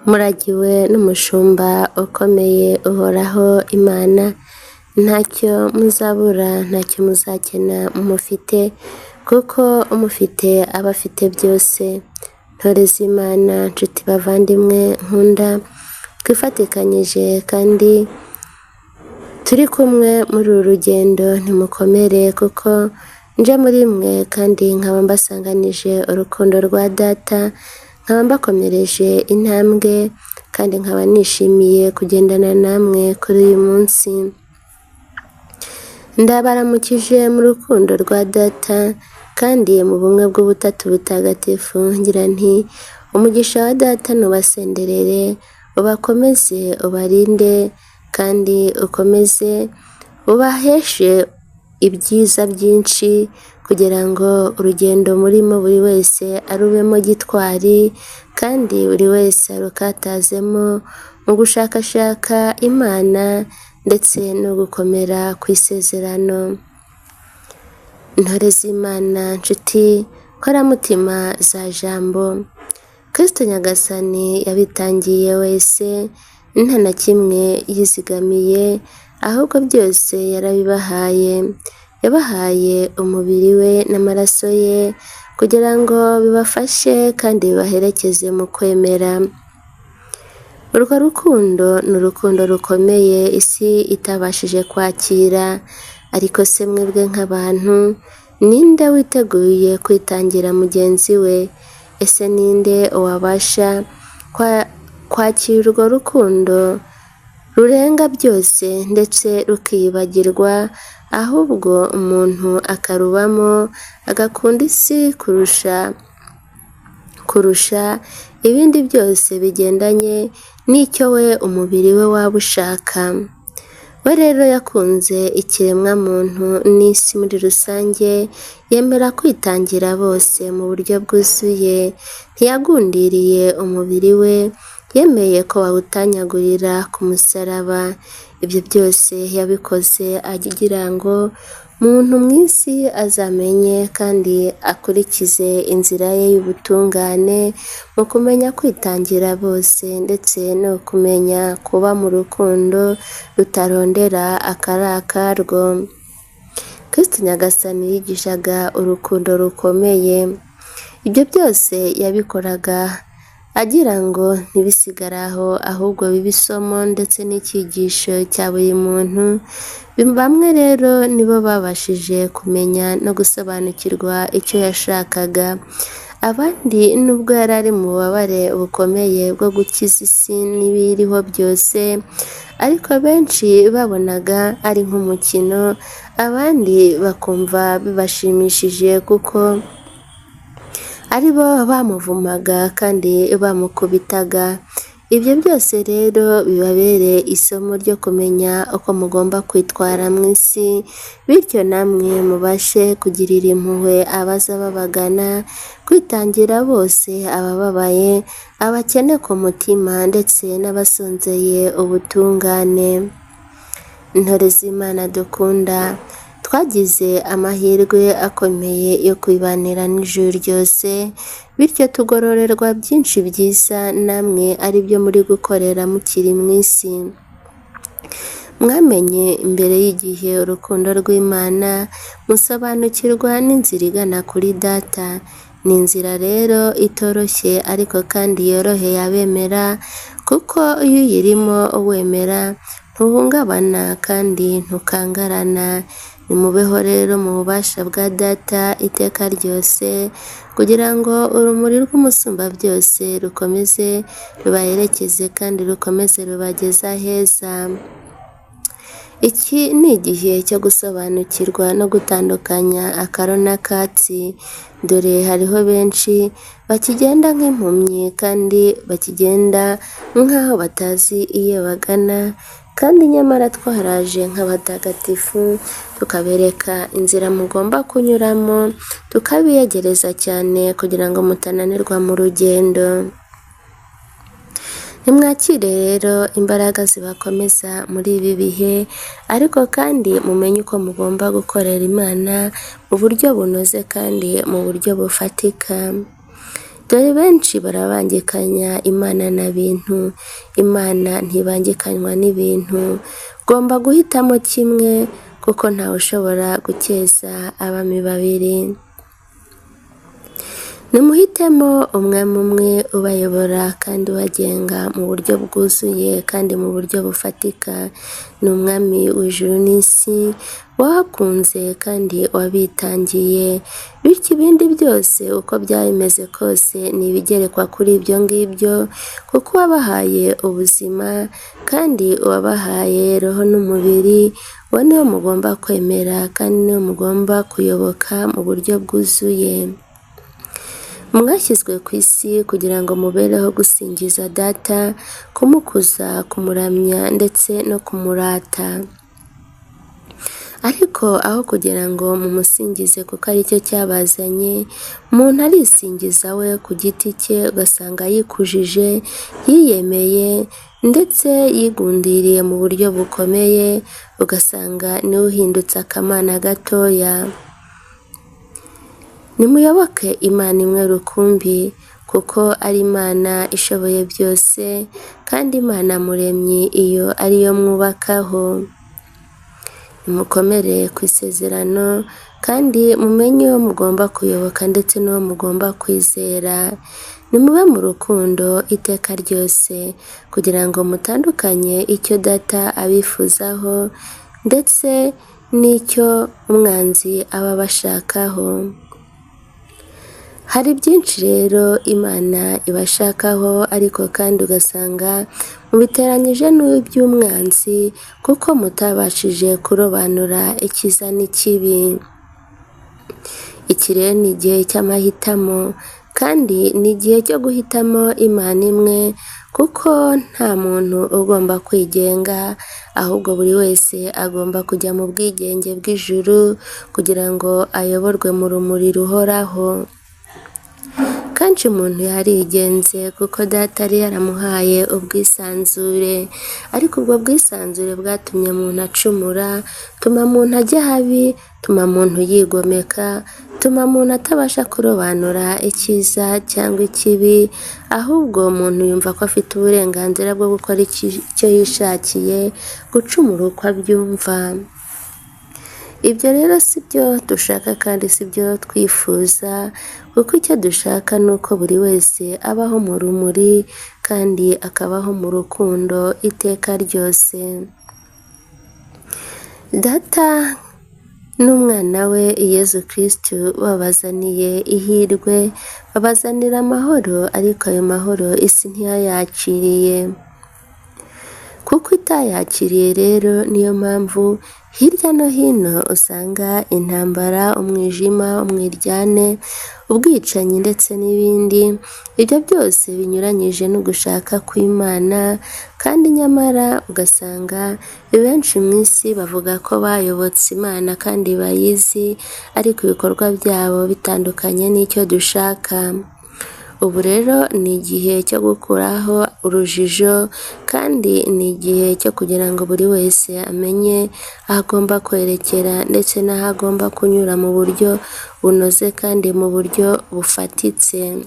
Muragiwe n'umushumba ukomeye uhoraho Imana, ntacyo muzabura, ntacyo muzakena mufite, kuko umufite aba afite byose. Ntore z'Imana, nshuti bavandimwe nkunda, twifatikanyije kandi turi kumwe muri uru rugendo, ntimukomere kuko nje muri mwe kandi nkaba mbasanganije urukundo rwa data, nkaba mbakomereje intambwe kandi nkaba nishimiye kugendana namwe kuri uyu munsi. Ndabaramukije mu rukundo rwa data kandi mu bumwe bw'Ubutatu Butagatifu, ngira nti umugisha wa data nubasenderere, ubakomeze, ubarinde kandi ukomeze ubaheshe ibyiza byinshi kugira ngo urugendo murimo buri wese arubemo gitwari kandi buri wese arukatazemo mu gushakashaka Imana ndetse no gukomera ku isezerano. Ntore z'Imana, nshuti nkoramutima za Jambo, Kristo Nyagasani yabitangiye wese nta na kimwe yizigamiye, ahubwo byose yarabibahaye. Yabahaye umubiri we n'amaraso ye kugira ngo bibafashe kandi bibaherekeze mu kwemera. Urwo rukundo ni urukundo rukomeye isi itabashije kwakira, ariko se mwebwe nk'abantu, ninde witeguye kwitangira mugenzi we? Ese ninde wabasha kwakira urwo rukundo rurenga byose ndetse rukiyibagirwa, ahubwo umuntu akarubamo agakunda isi kurusha ibindi byose bigendanye n'icyo we umubiri we waba ushaka? We rero yakunze ikiremwamuntu n'isi muri rusange, yemera kwitangira bose mu buryo bwuzuye, ntiyagundiriye umubiri we, yemeye ko bawutanyagurira ku musaraba. Ibyo byose yabikoze agira ngo muntu mu isi azamenye kandi akurikize inzira ye y'ubutungane mu kumenya kwitangira bose ndetse no kumenya kuba mu rukundo rutarondera akari akarwo. Kristo Nyagasani yigishaga urukundo rukomeye. Ibyo byose yabikoraga agira ngo ntibisigare aho, ahubwo bibe isomo ndetse n'icyigisho cya buri muntu. Bamwe rero nibo babashije kumenya no gusobanukirwa icyo yashakaga, abandi nubwo yari ari mu bubabare bukomeye bwo gukiza isi n'ibiyiriho byose, ariko benshi babonaga ari nk'umukino, abandi bakumva bibashimishije kuko ari bo bamuvumaga kandi bamukubitaga. Ibyo byose rero bibabere isomo ryo kumenya uko mugomba kwitwara mu isi, bityo namwe mubashe kugirira impuhwe abaza babagana, kwitangira bose abababaye, abakene ku mutima ndetse n'abasonzeye ubutungane. Intore z'Imana dukunda, twagize amahirwe akomeye yo kwibanira n'ijuru ryose, bityo tugororerwa byinshi byiza namwe ari byo muri gukorera mukiri mu isi. Mwamenye imbere y'igihe urukundo rw'Imana, musobanukirwa n'inzira igana kuri Data. Ni inzira rero itoroshye ariko kandi yoroheye abemera, kuko iyo uyirimo wemera ntuhungabana kandi ntukangarana. Nimubeho rero mu bubasha bwa Data iteka ryose, kugira ngo urumuri rw'Umusumbabyose rukomeze rubaherekeze kandi rukomeze rubageze aheza. Iki ni igihe cyo gusobanukirwa no gutandukanya akaro n'akatsi. Dore hariho benshi bakigenda nk'impumyi kandi bakigenda nk'aho batazi iyo bagana, kandi nyamara twaraje nk'abatagatifu tukabereka inzira mugomba kunyuramo, tukabiyegereza cyane kugira ngo mutananirwa mu rugendo. Nimwakire rero imbaraga zibakomeza muri ibi bihe, ariko kandi mumenye uko mugomba gukorera Imana mu buryo bunoze kandi mu buryo bufatika. Dore benshi barabangikanya Imana na bintu, Imana ntibangikanywa n'ibintu. Ugomba guhitamo kimwe kuko ntawe ushobora gukeza abami babiri. Nimuhitemo umwami umwe ubayobora kandi ubagenga mu buryo bwuzuye kandi mu buryo bufatika. Ni umwami w'ijuru n'isi, wabakunze kandi wabitangiye, bityo ibindi byose uko byaba bimeze kose ni ibigerekwa kuri ibyo ngibyo, kuko uwabahaye ubuzima kandi uwabahaye roho n'umubiri, uwo niwe mugomba kwemera kandi niwe mugomba kuyoboka mu buryo bwuzuye. Mwashyizwe ku isi kugira ngo mubereho gusingiza Data, kumukuza, kumuramya ndetse no kumurata. Ariko aho kugira ngo mumusingize kuko aricyo cyabazanye, umuntu arisingiza we ku giti cye, ugasanga yikujije, yiyemeye ndetse yigundiriye mu buryo bukomeye, ugasanga niwe uhindutse akamana gatoya. Nimuyoboke Imana imwe rukumbi, kuko ari Imana ishoboye byose, kandi Imana muremyi iyo ariyo mwubakaho. Nimukomere ku isezerano kandi mumenye uwo mugomba kuyoboka ndetse n'uwo mugomba kwizera. Nimube mu rukundo iteka ryose, kugira ngo mutandukanye icyo Data abifuzaho ndetse n'icyo umwanzi aba abashakaho. Hari byinshi rero Imana ibashakaho, ariko kandi ugasanga mubiteranyije n'iby'umwanzi kuko mutabashije kurobanura icyiza n'ikibi. Iki rero ni igihe cy'amahitamo kandi ni igihe cyo guhitamo Imana imwe, kuko nta muntu ugomba kwigenga, ahubwo buri wese agomba kujya mu bwigenge bw'ijuru kugira ngo ayoborwe mu rumuri ruhoraho. Kenshi umuntu yarigenze kuko Data yari yaramuhaye ubwisanzure, ariko ubwo bwisanzure bwatumye umuntu acumura, tuma umuntu ajya ahabi, tuma umuntu yigomeka, tuma umuntu atabasha kurobanura icyiza cyangwa ikibi, ahubwo umuntu yumva ko afite uburenganzira bwo gukora icyo yishakiye, gucumura uko abyumva. Ibyo rero si byo dushaka kandi si byo twifuza, kuko icyo dushaka ni uko buri wese abaho mu rumuri kandi akabaho mu rukundo iteka ryose. Data n'umwana we Yezu Kristu babazaniye ihirwe, babazanira amahoro, ariko ayo mahoro isi ntiyayakiriye. Kuko itayakiriye rero niyo mpamvu hirya no hino usanga intambara, umwijima, umwiryane, ubwicanyi ndetse n'ibindi. Ibyo byose binyuranyije n'ugushaka kw'Imana, kandi nyamara ugasanga benshi mu isi bavuga ko bayobotse Imana kandi bayizi, ariko ibikorwa byabo bitandukanye n'icyo dushaka. Ubu rero ni igihe cyo gukuraho urujijo kandi ni igihe cyo kugira ngo buri wese amenye aho agomba kwerekera ndetse n'aho agomba kunyura mu buryo bunoze kandi mu buryo bufatitse.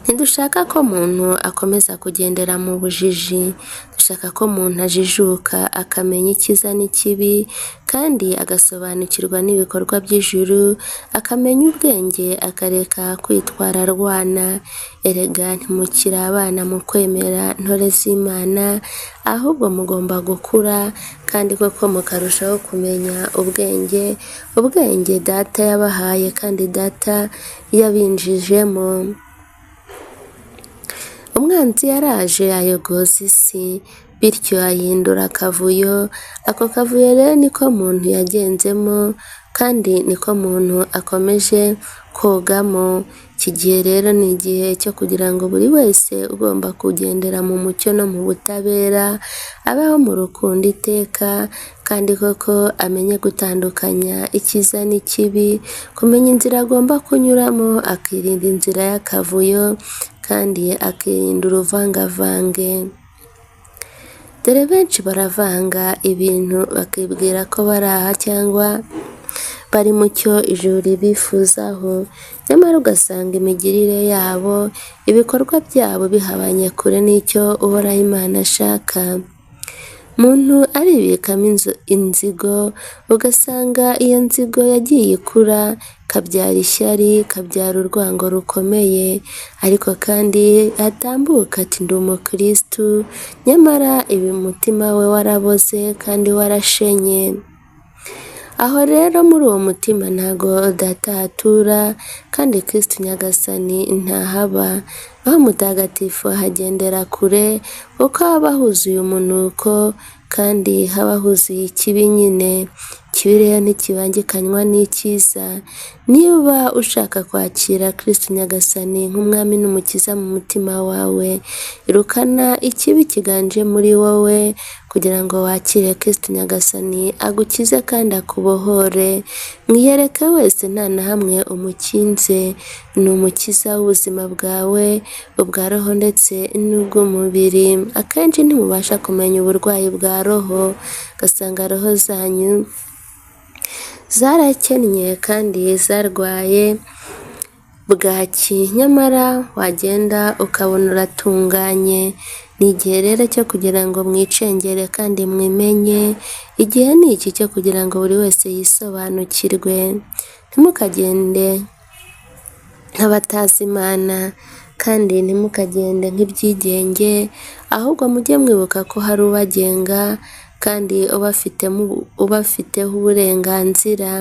Ntidushaka ko umuntu akomeza kugendera mu bujiji, dushaka ko umuntu ajijuka akamenya icyiza n'ikibi kandi agasobanukirwa n'ibikorwa by'ijuru, akamenya ubwenge akareka kwitwara arwana. Erega ntimukiri abana mu kwemera ntore z'Imana, ahubwo mugomba gukura kandi koko mukarushaho kumenya ubwenge, ubwenge Data yabahaye kandi Data yabinjijemo. Umwanzi yaraje ayogoza isi, bityo ahindura akavuyo. Ako kavuyo rero niko muntu yagenzemo kandi niko muntu akomeje kogamo. Iki gihe rero ni igihe cyo kugira ngo buri wese ugomba kugendera mu mucyo no mu butabera, abeho mu rukundo iteka, kandi koko amenye gutandukanya icyiza n'ikibi, kumenya inzira agomba kunyuramo, akirinda inzira y'akavuyo kandi akirinda uruvangavange. Dore benshi baravanga ibintu bakibwira ko bari aha cyangwa bari mu cyo ijuru ribifuzaho, nyamara ugasanga imigirire yabo, ibikorwa byabo bihabanye kure n'icyo Uhoraho Imana ashaka. Muntu aribikamo inzigo, ugasanga iyo nzigo yagiye ikura ikabyara ishyari, ikabyara urwango rukomeye, ariko kandi atambuka ati ndi umukirisitu, nyamara ibi umutima we waraboze kandi warashenye. Aho rero muri uwo mutima ntago Data ahatura kandi Kristu Nyagasani ntahaba. Roho Mutagatifu ahagendera kure kuko haba huzuye umunuko kandi haba huzuye ikibi nyine. Ikibi rero ntikibangikanywa n'icyiza. Niba ushaka kwakira Kristu Nyagasani nk'Umwami n'Umukiza mu mutima wawe, irukana ikibi kiganje muri wowe kugira ngo wakire Kristu Nyagasani agukize kandi akubohore. Mwiyereke wese nta na hamwe umukinze, ni umukiza w'ubuzima bwawe, ubwa roho ndetse n'ubw'umubiri. Akenshi ntimubasha kumenya uburwayi bwa roho, ugasanga roho zanyu zarakennye kandi zarwaye bwaki, nyamara wagenda ukabona uratunganye. Ni igihe rero cyo kugira ngo mwicengere kandi mwimenye, igihe ni iki cyo kugira ngo buri wese yisobanukirwe. Ntimukagende nk'abatazi Imana kandi ntimukagende nk'ibyigenge, ahubwo mujye mwibuka ko hari ubagenga kandi ubafiteho uburenganzira.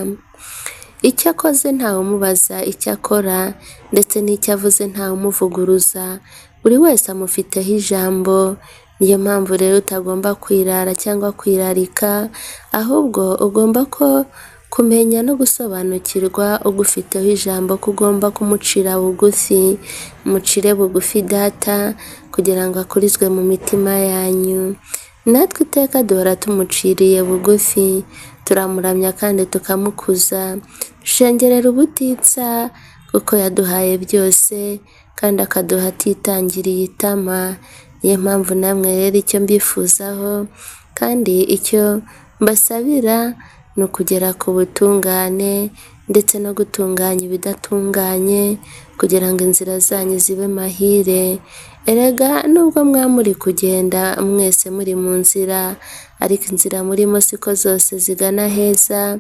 Icyo akoze ntawumubaza icyo akora ndetse n'icyo avuze ntawumuvuguruza, buri wese amufiteho ijambo. Niyo mpamvu rero utagomba kwirara cyangwa kwirarika, ahubwo ugomba ko kumenya no gusobanukirwa ugufiteho ijambo ko ugomba kumucira bugufi. Mucire bugufi Data kugira ngo akurizwe mu mitima yanyu. Natwe iteka duhora tumuciriye bugufi, turamuramya kandi tukamukuza, dushengerera ubutitsa kuko yaduhaye byose kandi akaduha atitangiriye itama. Niyo mpamvu namwe rero icyo mbifuzaho kandi icyo mbasabira ni ukugera ku butungane ndetse no gutunganya ibidatunganye kugira ngo inzira zanyu zibe mahire. Erega nubwo mwaba muri kugenda mwese muri mu nzira, ariko inzira murimo siko zose zigana heza.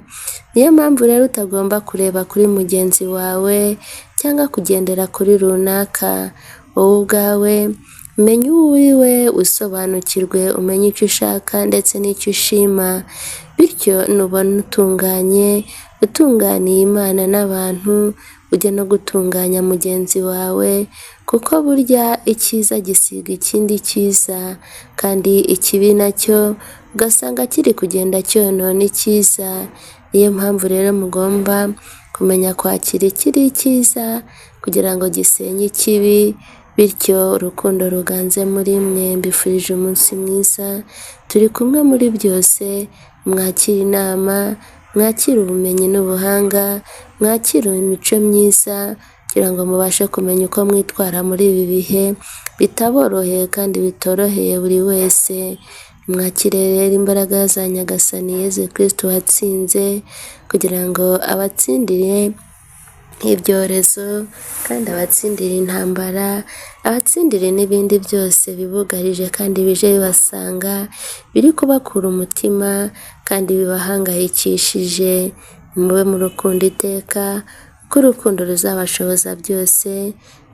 Niyo mpamvu rero utagomba kureba kuri mugenzi wawe cyangwa kugendera kuri runaka. Wowe ubwawe menya uwo uri we, usobanukirwe, umenye icyo ushaka ndetse n'icyo ushima, bityo nubona utunganye, utunganiye Imana n'abantu, ujye no gutunganya mugenzi wawe, kuko burya icyiza gisiga ikindi cyiza, kandi ikibi nacyo ugasanga kiri kugenda cyonona icyiza. Niyo mpamvu rero mugomba kumenya kwakira ikiri icyiza kugira ngo gisenye ikibi, bityo urukundo ruganze muri mwe. Mbifurije umunsi mwiza, turi kumwe muri byose, mwakire inama, mwakire ubumenyi n'ubuhanga, mwakire imico myiza kugira ngo mubashe kumenya uko mwitwara muri ibi bihe bitaboroheye kandi bitoroheye buri wese. Mwakire rero imbaraga za Nyagasani Yezu Kristu watsinze kugira ngo abatsindire ibyorezo kandi abatsindire intambara, abatsindire n'ibindi byose bibugarije kandi bije bibasanga, biri kubakura umutima kandi bibahangayikishije. Mube mu rukundo iteka, kuko urukundo ruzabashoboza byose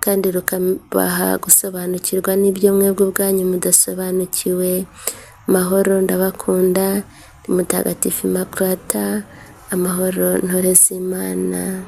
kandi rukabaha gusobanukirwa n'ibyo mwebwe ubwanyu mudasobanukiwe. Mahoro ndabakunda, ni Mutagatifu Immaculata, amahoro ntore z'Imana.